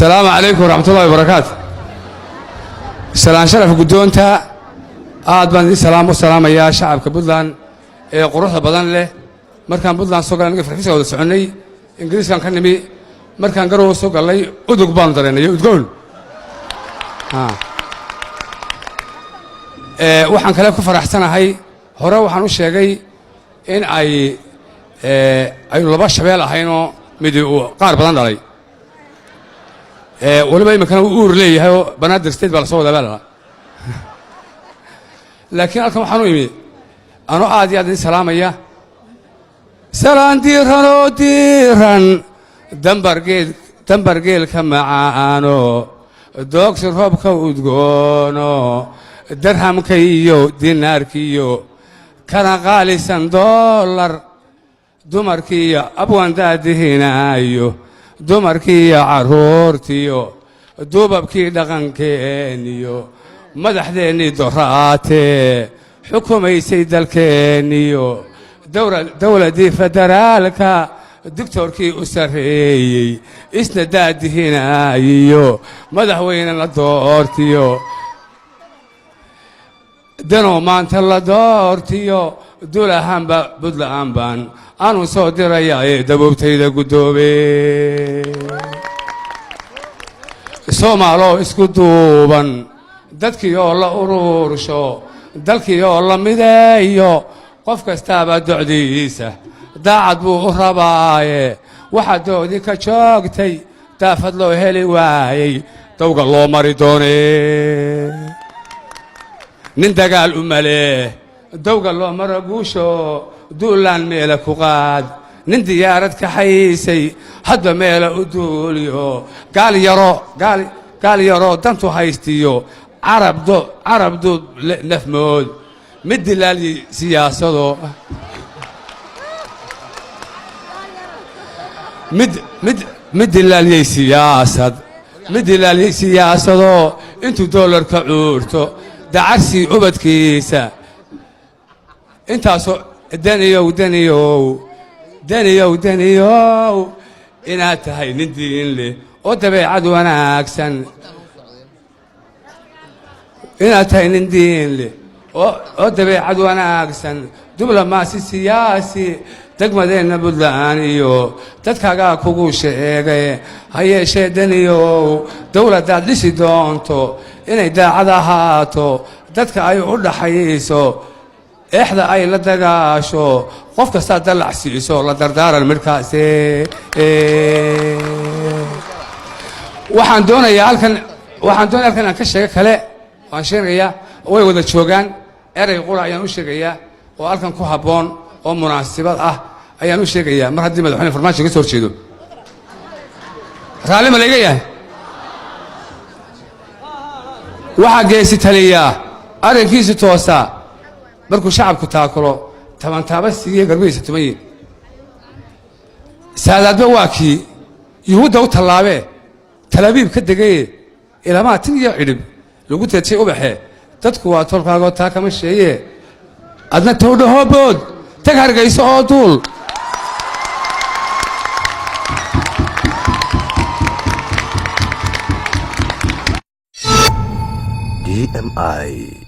Asalaamu calaykum waraxmatullahi wabarakaatu. Salaan sharaf guddoonta, aad baan idin salaam u salaamayaa shacabka Puntland ee quruxda badan leh. Markaan Puntland soo galay, aniga Farxiiska wada soconnay, Ingiriiskaan ka nimi. Markaan Garowe soo gallay, udug baanu dareennay, udgoon. Waxaan kale ku faraxsanahay, hore waxaan u sheegay in ay aynu laba shabeel ahaynoo midi uu qaar badan dhalay, weliba iminkana uu uur leeyahay oo Banaadir State baa lasoo wadaa baa lalaa. Laakiin halkan waxaan u imi anoo aad iyo aad idin salaamaya, salaan diiran oo diiran, dambargeel dambargeelka macaano, doogsi roobka udgoono, darhamka iyo dinaarkiiyo kana qaalisan dollar, dumarkiiyo abwaandaadihinaayo, dumarkiiyo carruurtiyo, duubabkii dhaqankeeniyo, madaxdeennii doraatee xukumaysay dalkeenniyo, dowladdii federaalka, doctorkii u sarreeyey isna daadihinaayiyo, madaxweyne la doortiyo, danoo maanta la doortiyo, dulahanba Buntland baan aanu soo dirayaa ee daboobtayda guddoobe. Soomaaloo isku duuban, dadkii oo la uruursho, dalkii oo la mideeyo, qof kastaaba docdiisa daacad buu u rabaaye. Waxaa doodii ka joogtay, daafad loo heli waayey, dawga loo mari doonee. Nin dagaal u malee, dawga loo maro guusho, duulaan meela ku qaad. Nin diyaarad kaxaysay, hadba meela u duuliyo, gaal yaro gaal yaroo dantu haystiyo, carabdo carabdu nafmood, mid dilaalyi siyaasado, mid mid mid dilaalyey siyaasad, mid dilaalyey siyaasadoo intuu doolarka cuurto dacarsii ubadkiisa intaasoo. Daniyow, daniyow, daniyow, daniyow, inaad tahay nin diin leh oo dabeecad wanaagsan, inaad tahay nin diin leh oo dabeecad wanaagsan, diblomaasi siyaasi degmadeenna Puntland iyo dadkaagaa kugu sheegay. Ha yeeshee daniyow, dowladdaad dhisi doonto inay daacad ahaato, dadka ay u dhaxayso, eexda ay la dagaasho, qof kastaa dallac siiso, la dardaaran midhkaasi. Waxaan doonayaa halkan, waxaan doonaya halkan aan ka sheego kale, waan sheegayaa, way wada joogaan. Erey qura ayaan u sheegayaa oo halkan ku habboon oo munaasibad ah ayaan u sheegayaa. Mar haddii madaxweyne Farmaajo ka soo horjeedo, raalli ma layga yahay? Waxaa geesi taliyaa arrinkiisu toosaa markuu shacabku taakulo, tabantaaba siiye, garbihiisa tuman yihin. Saadaadba waa kii Yuhuudda u tallaabee Talabiib ka degaye, ilamaa tin iyo cidhib lagu teedshay ubaxee. Dadku waa tolkaagoo taa kama sheeye, adna towdhahoobood tag Hargayso oo duul. DMI